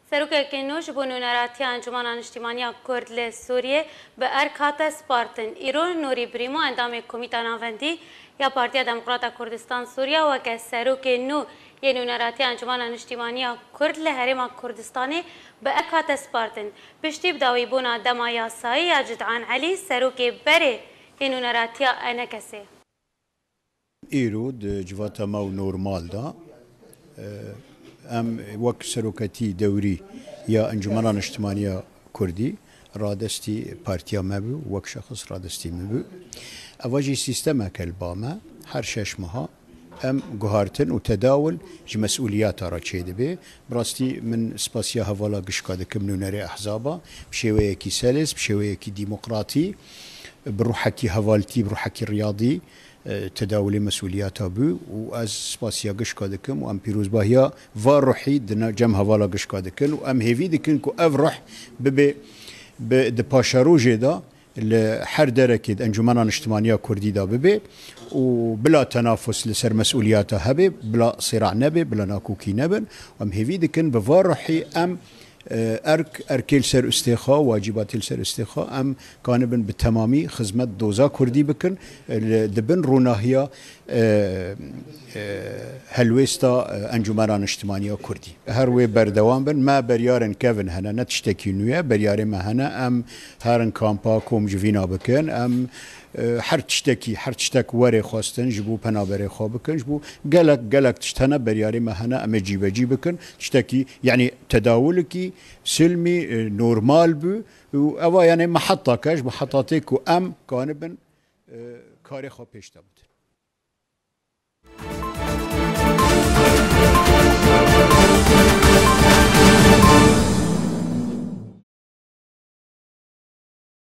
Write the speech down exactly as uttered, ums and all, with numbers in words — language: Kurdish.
Serokekî nû ji bo nûneratiya Encûmena Niştîmaniya Kurd li Sûriyê bi erk hate spartin. Îro Nûrî Brîmo, endamê Komîta Navendî ya Partiya Demokrata Kurdistan Sûriya, weke serokê nû yê nûneratiya Encûmena Niştîmaniya Kurd li Herêma Kurdistanê bi erk hate spartin. Piştî bidawîbûna dema yasayî ya Cid'an Elî, serokê berê yê nûneratiya E N K'ê. Îro di civata me û normal de, e, em wek seroketî dewrî ya Encûmena Niştimaniya Kurdî radestî partiya me bû, wek şexis radestî min bû. Eva jî sîstemeke li ba me, her şeş meha em guhartin û tedawul ji mesûliyata re çêdibe. Bi rastî min spasiya hevala gişka dikim nûnerê ehzaba, bi şêweyekî selês, bi şêweyekî demokratî, bi ruhekî hevaltî, bi ruhekî riyadî, e, tedawulê mesûliyata bû û ez spasiya gişka dikim û em pîrozbahiya va ruhî di na-, cem hevala gişka dikin û em hêvî dikin ku ev ruh bibe bi, di paşerojê de li her derekê di Encûmena Niştimaniya Kurdî de bibe û bila tenafus li ser mesûliyata hebe, bila sêra nebe, bila nakokî nebin. Em hêvî dikin bi va ruhî em, e, erk, erkê li ser ustê xwe, wacîbatê li ser ustê xwe, em kanibin bi temamî xizmet doza Kurdî bikin, e, li, di bin rûnahiya, e, e, helwêsta, e, Encûmena Niştimaniya Kurdî. Her wê berdewam bin. Me beryarên kevin hene, ne tiştekî nû ye. Beryarê me hene, em herin kampa komcivîna bikin. Em, e, her tiştekî, her tiştek were xwestin, ji bo penaberê xwe bikin, ji bo gelek, gelek tişt hene, beryarê me hene, em ê cîbecî bikin. Tiştekî, yanî tedawulikî silmî, e, normal bû û eva, yanî, mehetake, ji mehetatê ku em kanibin, e, karê xwe pêş de bidin.